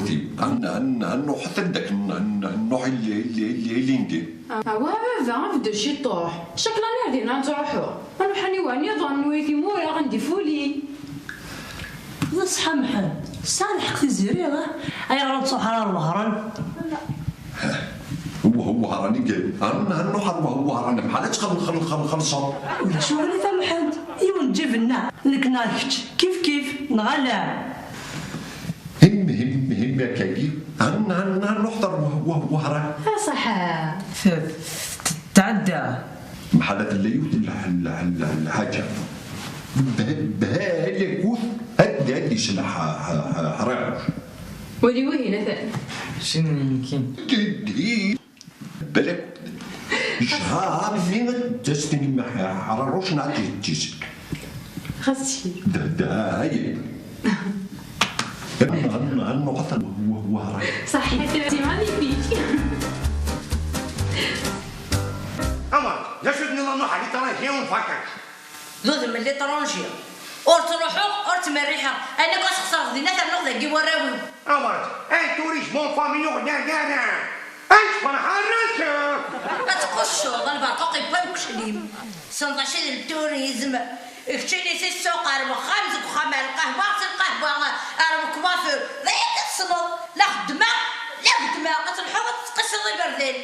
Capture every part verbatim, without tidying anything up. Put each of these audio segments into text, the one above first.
tamurt-iw. Ad n-, ad n-, ad nruḥet ad d-ak n-, n-, nruḥ il-, il-, il-, ilindi. Awah a baba, bdu ciṭuḥ. Chaque l'année ar dinna ad ttruḥuɣ. Ad nruḥ ad niwali iḍan n wayt-i, mureɣ ɣen di fuli. D ṣṣeḥ a Mḥend, tesɛa lḥeqq Tiziri, ah? Ayɣer ur nettruḥ ara ɣer Wehran? Weh-, Wehran i ye-, ar n-, ar nruḥ ar Weh-, Wehran, bḥal ad txel-, xel-, xel-, xelṣeḍ. Ulac aɣilif a Mḥend, yiwen n ǧib-nneɣ, nekk neɣ kečč, kif kif, neɣ ala? Him, him, him, akkagi, ar n-, ar n-, ar nruḥ ar Weh-, Weh-, Wehran. A ṣaḥa. T-, t-, tɛedda. Mḥala tella yiwet n lḥ-, lḥ-, lḥ-, lḥaǧa. Bh-, bhalakkut, ad, ad d-iselḥ ḥ-, ḥ-, ḥ-, ḥriqec. Wali wihin, atan. Sin n yimekkin. Didi. Balak. Jha, mi d-as-tinim ḥ-, ḥriqec neɣ d-, d-, d-, xas ttkel. Da, da, hayi. Anna, anna, anna, qatl, wa, wa, wa, ra. صحيت، c'est magnifique. Amer, d acu d-nniḍen Muḥ Ali Ṭranji n vacances? D udem n l'étranger. Ur ttruḥuɣ, ur ttmerriḥeɣ. Ayen akk ad sxeṣreɣ dinna ternuɣ dagi warraw-iw. Amer, un tourisme en famille ur d-nerri ara. Ad tferḥ ara-k. Ad tqucceḍ, a lberquq yewwa ukeclim. Tessneḍ acu d lturizm? Keččini si ssuq ar wexxam, seg uxxam ar lqahwa, si lqahwa ar ukwafur. D ayen i tessneḍ. La xeddmeɣ, la xeddmeɣ. Ad telḥuḍ, ad tettqissiḍ iberdan.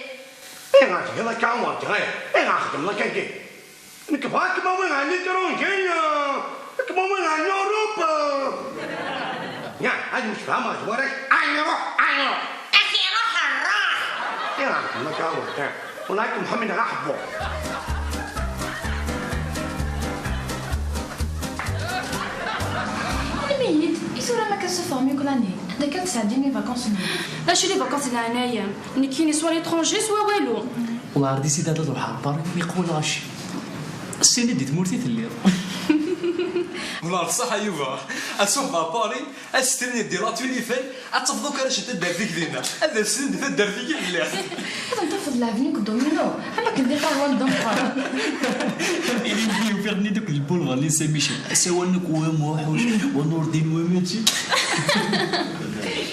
Ayɣer tgiḍ akka a Werǧer? Ayɣer xeddmeḍ akka-agi? Nekk bɣiɣ ad kem-awiɣ ɣer l'étranger, ad kem-awiɣ ɣer l'Europe. Ya, ad nemsefham ɣer tzwara-k. Ad nruḥ, ad nruḥ. Ad iruḥ, nruḥ. Ayɣer xeddmeḍ akka a Werǧer? Wellah akken Mḥemmed ɣa ḥebbu. Almi-yi-d, i tura ma akka ssuffɣem yakk l'année, d akka tesɛeddim les vacances-nni. Acu les vacances n leɛnaya? Nekkini soit l'étranger, soit walu. Wellah ar d-isidat ad ruḥeɣ Paris, mi qwel ɣaci. Sini di tmurt i telliḍ. Wellah ar ṣṣeḥ a Yuba, ad ssuffɣeɣ Paris, ad s-tiniḍ di la Tour Eiffel, ad tafeḍ akk arrac n taddart-ik dinna. Ad as-tiniḍ di taddart-ik i lliɣ. Ad tafeḍ lɛebd-nni deg domino, am akken d iqerwan d ameqqran. Ili-yi ufiɣ-ten-id akk di lbulvar n Saint Michel. Asawal n Kuwa Muḥuc, wa Nurdin, wa Mati.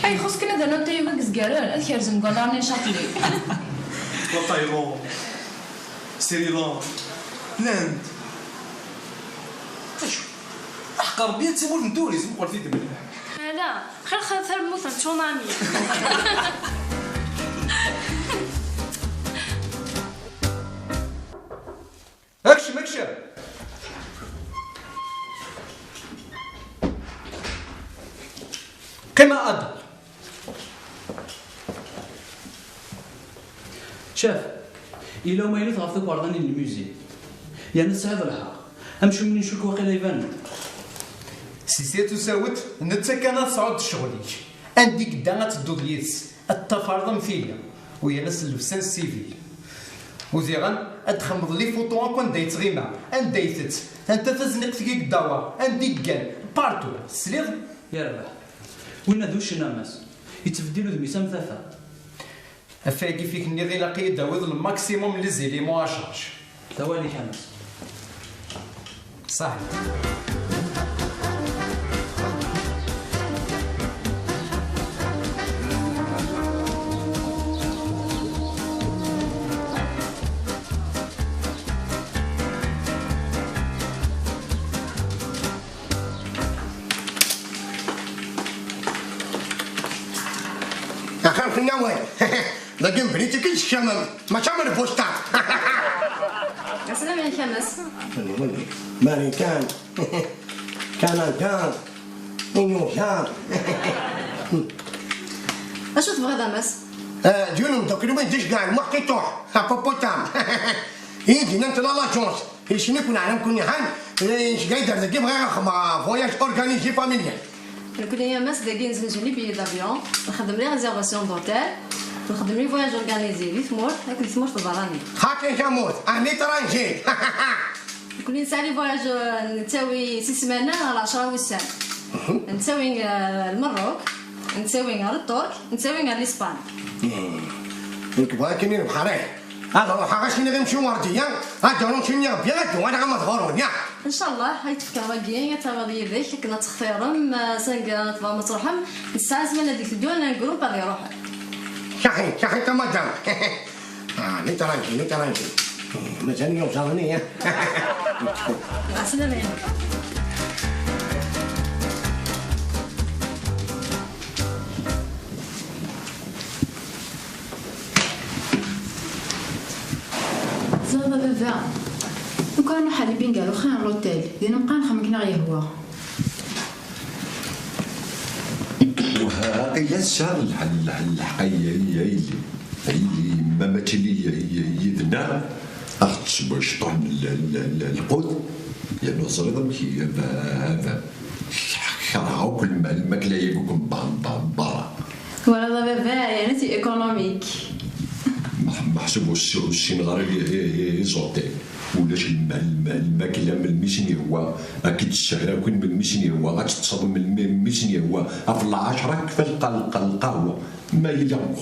Ay, xus kan ad rnun tayew deg izgaren, ad kerzen deg unnar-nni n Châtelet. La Thaïlande, Sri Lanka, l'Inde. Acu? Aḥeqq Rebbi, d tamurt n turizm, qqel-t-id mliḥ. Ala, xir xir tarmut n tsunami. Akcem, akcem. Qqim a Adel. Caf, yella umaynut ɣef tukerḍa-nni n lmuzi. Yerna tesɛiḍ lḥeqq. Amcum-nni ncukk waqila iban-d. Si Sirtu Sawet, netta kan ad tesɛuḍ ccɣel-ik. Anda i yedda ad tedduḍ yid-s, ad t-tafreḍ am tili. U yerna s llebsa n sivil. U diɣen, ad txemmeḍ les photos akk anda yettɣima, anda itett, anta tazniqt i yeddawer, anda i yeggan, partout. Tesliḍ? Yerbeḥ. Winna d uccen a Mass. Yettbeddil udem-is am tafat. Ɣef wayagi i k-nniɣ ilaq-iyi ad d-tawiḍ le maximum n les éléments à charge. D awal-ik a Mass. Saḥit. Axir fell-awen. Dagi mebni-tt-id sekcamem, mačči am lbustaṭ. Aslama-k a Mass. Marikan, Kanada, New York. Acu tebɣiḍ a Mass? Ah, d yiwen umeddakel-iw i d-iceggeɛ lmuḥ tiṭuḥ, hippopotame. I d-yenna la l'agence. Isem-ik neɛlam-ken nihan, eh, nceggeɛ-d ar dagi, bɣiɣ ad xedmeɣ voyage organisé familial. Nekkni a Mass dagi nezzenzu les billets d'avion, nxeddem les réservations d'hôtel, nxeddem les voyages organisés di tmurt akked di tmurt n berrani. Xaṭi tamurt, à l'étranger. Nekkni nesɛa les voyages, eh, nettawi si ssmana ɣer ɛecra wussan. Mhm. Nettawi, eh, Lmerruk, nettawi ɣer Ṭṭurk, nettawi ɣer Lispan. Hmm. Nekk bɣiɣ kan i lebḥer, eh. Ad ruḥeɣ ad s-iniɣ i Mci Werdiya, ad d-aruɣ s-iniɣ Rebbi, ad d-uɣaleɣ ama d ɣur-wen, ya. Ncallah, ad yi-d-tefkeḍ wagi, ad tawiḍ yid-k akken ad textireḍ, eh, sanga tebɣam ad tṛuḥem. Nesɛa zzman ad d-iteddun, grupp ad iṛuḥen. Saḥit, saḥit a madam. Ah, l'étranger, l'étranger. Mazal-iyi uẓawan-nni, ya. Ɛeslama. Teẓriḍ a baba, lukan nruḥ ɣer lbingalu xir n l'hôtel, din meqqar nxeddem akken aɣ-yehwa. Waqila tesɛiḍ lḥeqq, lḥeqq, lḥeqq, ay, ay, ay, ay, yemma ma tili yid-neɣ, aɣ-d-tessew ciṭuḥ n l-, l-, l-, lqut, yerna teẓriḍ amek i, a baba, kerheɣ akk lma-, lmakla-agi akk n ba-, n ba-, n berra. Twalaḍ a baba, yerna c'est économique. Meḥ-, meḥsub ur ssi-, ur ssineɣ ara i, i, i, les hôtels. Ulac lma-, lma-, lmakla melmi s-yehwa, ad k-id-tessehra kan melmi s-yehwa, ad teṭṭseḍ melmi, melmi s-yehwa, ɣef lɛecra tekfa lqa-, lqa-, lqahwa. Ma yella deg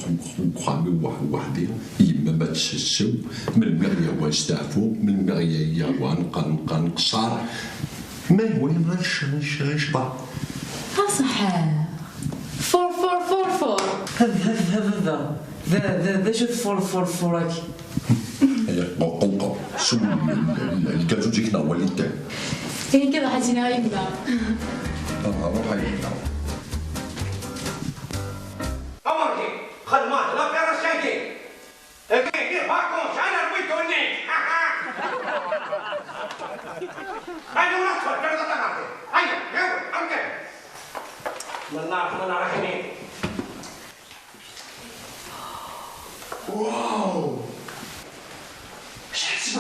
uxxam-iw weḥ-, weḥd-i, yemma ma tessessew, melmi ɣ-yehwa nesteɛfu, melmi ɣ-, yehwa nq-, nq-, nqeṣṣer. Ma yehwa-yi nec-, nec-, necba. A ṣaḥḥa. Fur, fur, fur, fur. Hab, hab, hab, hab. D, d, d acu tfur, fur, fur-agi? Qelqew, sew l-, l-, l-, lgazuz-ik neɣ wali-t. Ayen kan, ruḥ ad s-iniɣ i yemma. Ah, ruḥ a yemma. Amergi, xedmeɣ-d l'opération-agi. Agi, les vacances, ana rwiɣ ddunit. Ana ur ttfekkreḍ ara ɣer din. Aya, yaw, amkan. بسم الله الرحمن الرحيم. Wow!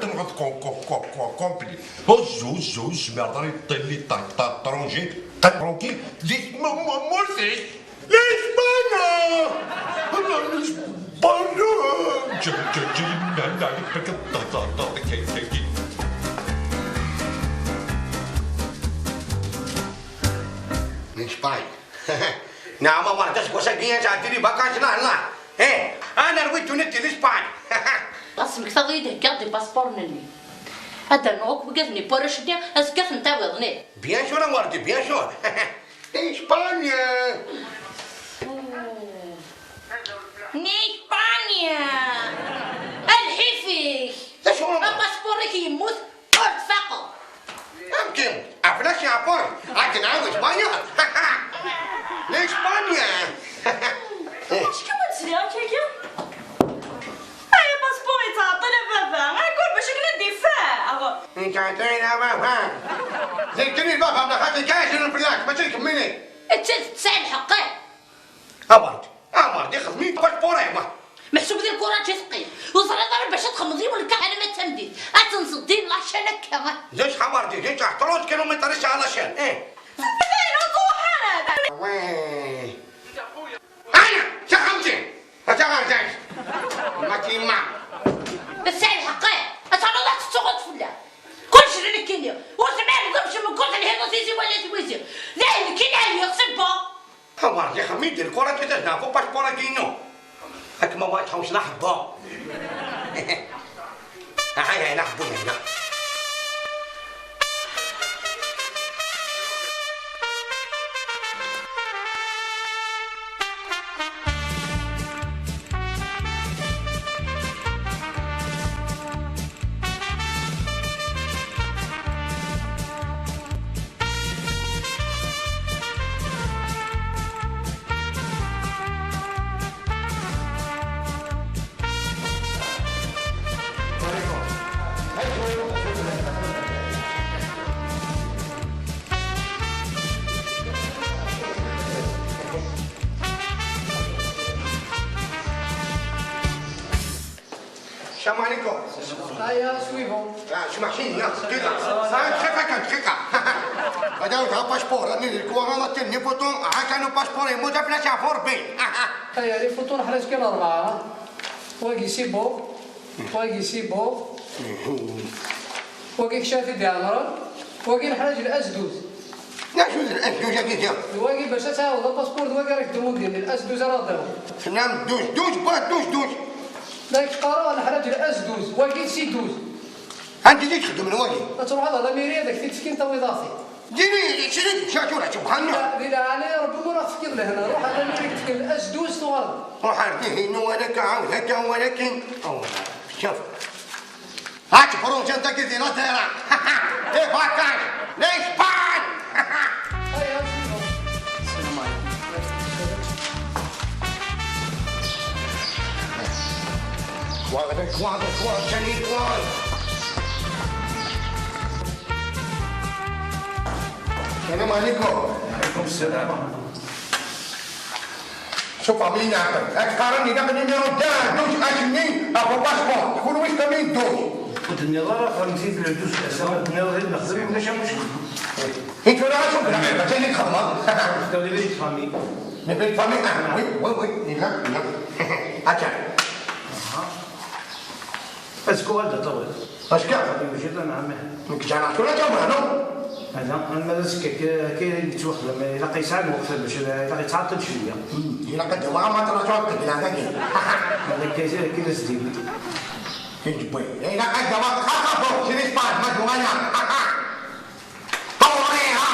tenɣeḍ complet. Ur zuz, zuz, zmireḍ ara yeṭṭilli ṭaṭaṭronji, qqim tranquille, di tmurt-ik. L'Espagne! L'Espagne! Ǧǧem, ǧǧem, ǧǧem, llan, llan, llan, llan, llan, llan, llan. L'Espagne. Neɣ ma war d aseggas-agi ad sɛeddi les vacances neɣ la? Eh, ad nerwi ddunit di l'Espagne. Ɣas smektaḍ-iyi-d, heggaɣ-d ipaspuren-nni. Ad d-rnuɣ akk wigad-nni n warrac-nni, azekka ad ten-tawiḍ, nih? Bien sûr a Werdi, bien sûr. Di Spanya. Di Spanya. A lḥif-ik! D acu? Apaspuṛ-ik yemmut, ur tfaqeḍ. Amk-im, aflac iɛeffuren, ad nɛawed wayeḍ. Di Spanya. Acku ad sliɣ akkagi? Ay, apaspuṛ yettɛeṭṭil a baba, aggur bac akken ad d-iffeɣ. Yettɛeṭṭil a baba. D nekkini d baba-m, neɣ xaṭi kan akken fell-ak, mačči d kemmini. D tidet, tesɛa lḥeqq. Awer-d, awer-d, ixdem-iyi-d apaspuṛ-iw. Meḥsub di lkuraǧ i teqqim. Ur teẓriḍ ara bac ad txedmeḍ yiwen lkaɣ alamma d tameddit. Ad tenzeḍ din lačan akka. D acu a Werdi, d acu, tṛuẓ kilumitṛ i sɛiɣ lačan, ih. Wi. Ana, taxxamt-im. Ata ɣer dagi. Ma tima. Tesɛiḍ lḥeqq, ih. Ad ternuḍ ad tettuɣeḍ fell-aɣ. Kullec d nekkini. Ur tɛiwneḍ amcum mkul telhiḍ tizi wala tiwizi. D ayen nekkini ɛyiɣ, c'est bon. A Werdi, ixdem-iyi-d lkuraǧ ad d-naf apaspuṛ-agi-inu. Ad kem-awiɣ ad tḥewseḍ aḥebbu. Aha, ya, ya, aḥebbu, ya, ya. السلام عليكم. هيا، suivant. آه، شو محشي هنا؟ دقيقة. آه، دقيقة، كان دقيقة. هذا هو الباسبور، راني الكوارا، لا تني فوتو، ها كانوا باسبور، يموت فلاش فور بي. هيا، les photos نحرز كان أربعة. واقي c'est bon. واقي c'est bon. واقي كشافي دي عمران. واقي نحرز الأسدود. لا، شو الأسدود هذه؟ واقي باش تعاود الباسبور، واقي راك تموديل الأسدود راه داو. سلام، دوز، دوز، با، دوز، دوز. لا يتقارا نحرز الأسدود، واقي c'est douze. انت اللي تخدم الواجب. تروح على la mairie هذاك في تسكين توي ضافي. ديري شريك شاكورة سبحان الله. لا، لا، علي ربي ما راح تفكر له هنا. روح على la mairie تفكر الأسدود صغار. روح عليه نو ولك عاود هكا ولكن. أو، شوف. هاك فرنسا انت كي دينا دينا. ايه فاكاش. ليش بان؟ السلام عليكم. كوادر، كوادر، كوادر، ثاني كوادر. السلام عليكم. وعليكم السلام. شوف عمي نعقل. اش قارني داك النيميرو تاع دوز اش منين؟ ابو باسبور. شكون واش كمين دوز؟ كنت نظرة فهمتي في الدوز. كنت نظرة نخدم ولا شي مشكل. انت ولا شوف، لا، ما كاين اللي تخدم. دولي بيت فامي. Mais belle famille, ah, oui, oui, oui, il a, il a. Attends. Parce que هذا طول. Parce que غادي يوجد، نعم. مك جانا كل جمعة، non؟ هذا، أنا ما درتش كي، كي، كي يتوخر، ما إلا قيس عن وقت باش، إلا قيس عطل شوية. مم. إلا قد ما، ما ترى شو قد لا، هذا كي. هذا كي، كي نسدي. كي تبوي. إلا قد ما، خاف، خاف، شنو يسمع، ما تبغى. طوريها.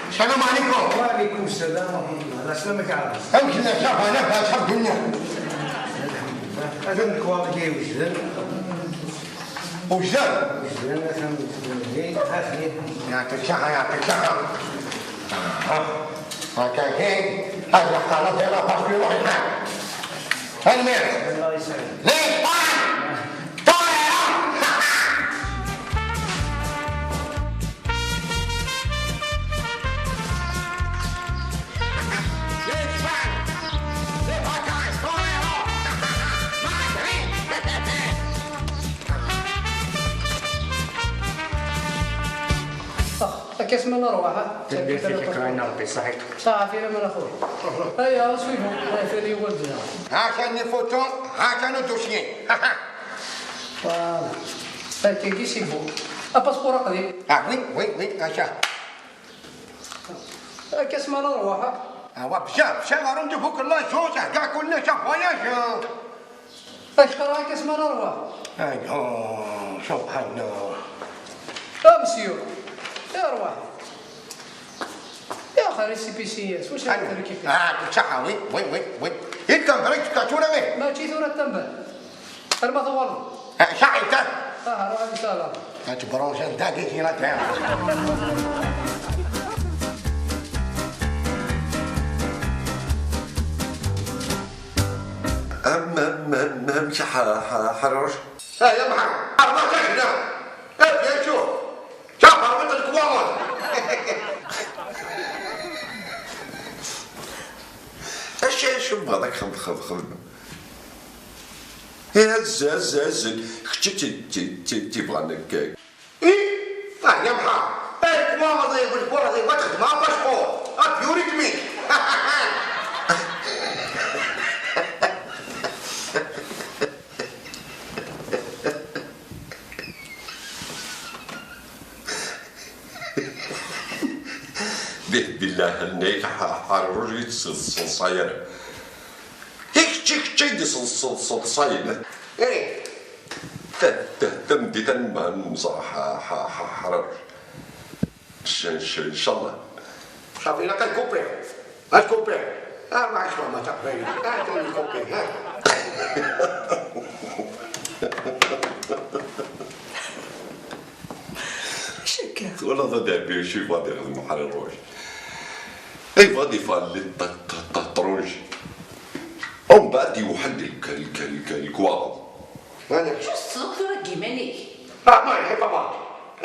السلام عليكم. وعليكم السلام ورحمة الله. على سلامك يا عباس. الحمد لله، شاف أنا باش الحمد لله. الحمد لله. هذا الكواليتي وجدان. وجدان؟ وجدان، مثلًا، هاي، هاي. يعطيك الصحة، يعطيك الصحة. آه. هاكا كاين. هاي الحالة ديالها باش يروح يحل. المهم. الله يسلمك. ليه؟ طاير! طاير! أخ، هكا اسمنا نروح، ها؟ تلقى فيك كاين ربي صحيت. صافي، أنا من أخوي. هيا، سويفون. هيا، في الأول بنا. ها كان لي فوتو، ها كانوا دوسيي. Voilà. هاكا كي c'est bon. Apaspuṛ aqdim. Ah, oui, oui, oui, aca. Akka s ma nruḥ. Ah, wa, bca, bca, ɣer anda fuk la chose, kka kullec, voyage. Acqar akka s ma nruḥ. Ay, oh, subhanallah. Ah, monsieur. Arwaḥ. Ya xari C P C S, wacu ara terkib? Ah, saḥa, oui, oui, oui, oui. Ikan brek ka tura, eh. Mačči tura tamba. Arma tuɣaleḍ. Ah, saḥa, ta. Ah, ruḥ, inshallah. Ad tebruẓ anda i tina ta. Am, am, am, am, saḥa, ha, ha, ḥaruc. Ah, ya Mḥa, arma ta hna. Ah, bien sûr. Ǧaɛfer, wiṭ lekwaɣeḍ. Acu, acu tebɣiḍ ad xedmeɣ, xedmeɣ, xedmeɣ? Eh, azzel, azzel, azzel. Kečč i ti-, ti-, ti-, tibɣan akka. Ih, ah, ya Mḥa. Eh, lekwaɣeḍ, eh, lekwaɣeḍ, eh, wa txedmeḍ apaspuṛ. Ah, biorythmique. Bih billah nnek ḥarruj i tseḍṣayen. Kečč, kečč i d-tseḍṣayen. Eh. Ta, ta, tameddit ad nemmẓer ḥarruj. Inchallah. Safi, ilaq ad kupiɣ. Ad kupiɣ. Ah, ma عرفتش ما تقبل. Ah, تاني kupiɣ. Ah. Twalaḍ ad iɛebbi ucifa ad ixdem ḥarruj. Yebɣa ad iffeɣ lli ṭaṭruj. Umbeɛd yewḥel lekwaɣeḍ. Acu tettleḍ tura deg yiman-ik? Ah, ma yelḥi papa.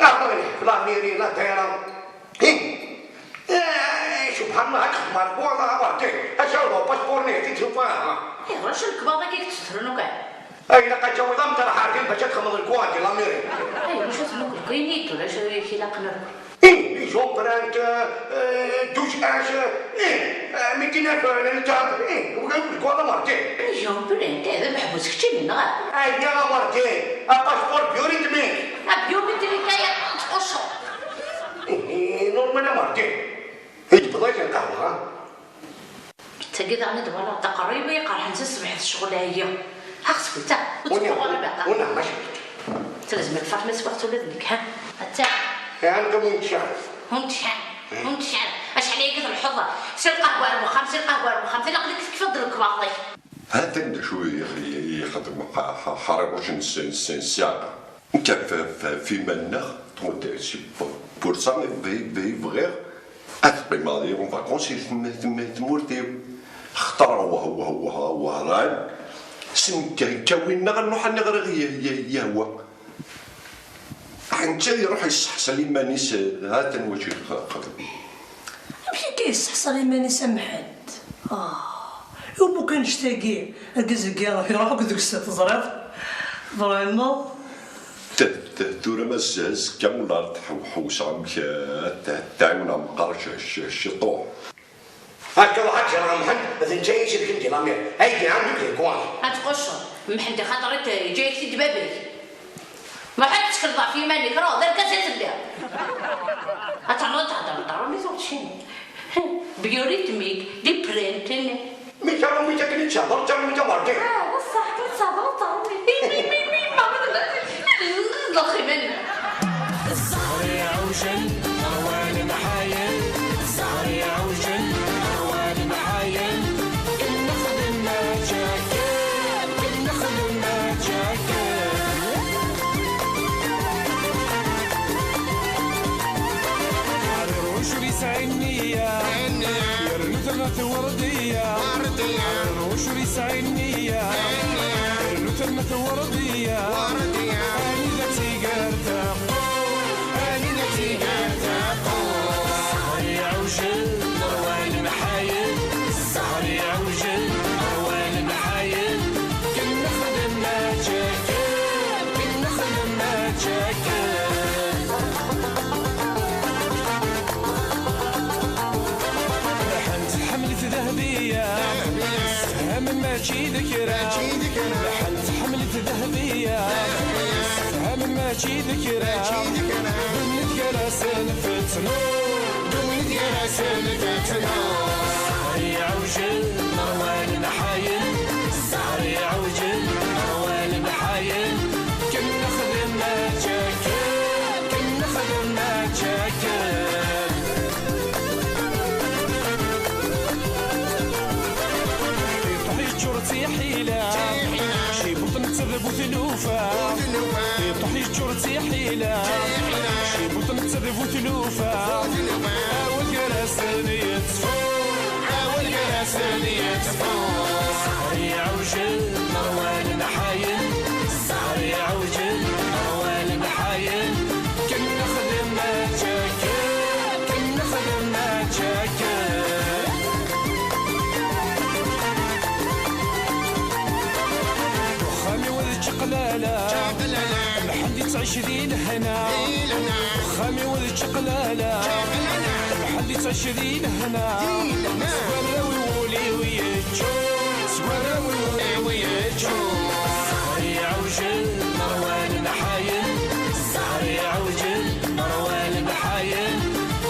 Ah, ma yelḥi la mairie, la terre. Hi. Eh, subhanallah, ad xedmeɣ lekwaɣeḍ, ah, wahdi. Acu d upaspuṛ-nni, ti tlufa, ah. Ayɣer acu lekwaɣeḍ-agi i k-d-ttutren akk? Ay, ilaq ad tawiḍ amṭar ḥaṛtin bac ad txedmeḍ lekwaɣeḍ di la mairie. Ay, wacu tmuqel-ik? Ini-d ulac acu i k-ilaqen akk. Ih, les empreintes, euh, douze H, ih, euh, mi tinaf, euh, le temps, ih, lekwaɣeḍ a Martin. Les empreintes, d ameḥbus keččini, neɣ? Ay, ya a Martin, apaspuṛ biorythmique. Ah, biométrique, ay, tqucceḍ. Ih, ih, normal a Martin. Ih, tewweḍ-ak lqahwa, ha? Tagi daɣen i d-walaɣ d aqerru-iw i iqerḥen si ṣṣbeḥ d ccɣel ɛyiɣ. Aqsfel ta, ur ttruɣ ara baṭa. Ur neɛma cwiṭ. Telzem-ik Faṭma s waɣet ula d nekk, ha? Atta. Ɛni ur ntecɛel? Ur ntecɛel, ur ntecɛel. Acḥal ayagi telḥuḍ, si lqahwa ar wexxam, si lqahwa ar wexxam, tilaq nek tekfiḍ-d lekwaɣeḍ-ik. Ha-t-an d acu i, i, i yexdem ḥa-, ḥa-, ḥarruj n s-, s-, ssiɛqa. Nekk f-, f-, f iman-nneɣ, tmudder si pursa i bɣi-, bɣi-, bɣiɣ ad qqimeɣ di en vacances i tm-, tm-, tmurt-iw. Xtareɣ weh-, weh-, weh-, wehran, s nekka, nekka winna ad nruḥ ad nɣer i ɣ-, i ɣ-, i ɣ-, yehwa. Netta iruḥ yesseḥṣel iman-is, ha-t-an wacu i xedmeɣ. Amek akka yesseḥṣel iman-is a Mḥend? Ah, iwumi kan annect-agi, argaz-agi iruḥ akk deg-s, teẓriḍ? Vraiment? T-, t-, tura ma z-, azekka wala ar tḥew-, ḥewseɣ amek, eh, ad t-, ad t-ɛiwneɣ meqqar c-, c-, ciṭuḥ. Akka ruḥ ad ǧǧeɣ Mḥend, d netta i yi-iselken di la mer. Ay d-iɛawed deg lekwaɣ. Ad tqucceḍ. Mḥend, axaṭer i t-, yeǧǧa-yak-t-id baba-k. Ma ḥedd tettekleḍ ɣef yiman-ik, ruḥ, d argaz i telliḍ. Ad ternuḍ theddreḍ d aṛumi tuɣ tcini. Biorythmique, di print. Mi taṛumit akken i d-tehdeṛ, d taṛumit a Martin. Ah, d ṣṣeḥ, akken i d-tehdeṛ d taṛumit. I, i, i, i, ma d, d, d lximan. Zzher iɛewjen, ṛwan mḥayen. Zzher iɛewjen, ṛwan mḥayen. Ken nexdem akken, ken nexdem akken. Ḥarruc ur yesɛi nniya, yernu terna twerdiya. Ḥarruc ur yesɛi nniya, yernu terna twerdiya. Anida tigar taqqur, anida tigar taqqur. Zzher iɛewjen, ṛwan mḥayen. Zzher iɛewjen, ṛwan mḥayen. Ken nexdem akken, ken nexdem akken. Lḥan tḥemmel-it Dehbiya, tefhem mačči d kra. Lḥan tḥemmel-it Dehbiya, Mačči d kra, mačči d kra. Ddunit gar-asen tettnur, ddunit gar-asen tettnur. Ssehri iɛewjel, ṛwan mḥayen. Ssehri iɛewjel, ṛwan mḥayen. Ken nexdem akken, ken nexdem akken. Iṭuḥ yeččur d tiḥila, tiḥila. Cibuṭ netta d bu tlufa. Bu tlufa. Iṭuḥ yeččur d tiḥila, tiḥila. Cibuṭ netta d bu tlufa. Bu tlufa. Awal gar-asen yettfu, awal gar-asen yettfu. Ssehri iɛewjel, ṛwan mḥayen. Ssehri iɛewjel, ṛwan mḥayen. Ken nexdem akken, ken nexdem akken. Uxxam-iw d čaqlala, čaqlala. Mḥend yettɛic di lehna, di lehna. Uxxam-iw d čaqlala, čaqlala. Mḥend yettɛic di lehna, di lehna. Seg warraw-iw ul-iw yeččur, seg warraw-iw ul-iw yeččur. Ssehri iɛewjel, ṛwan mḥayen. Ssehri iɛewjel, ṛwan mḥayen.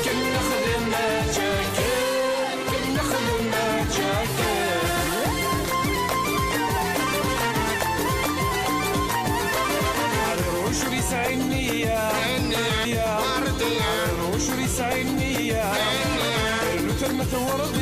Ken nexdem akken, ken nexdem akken. Ṛuc ur yesɛi nniya. Nniya. Ṛuc ur yesɛi nniya. Nniya. Rnu tama tewreḍ.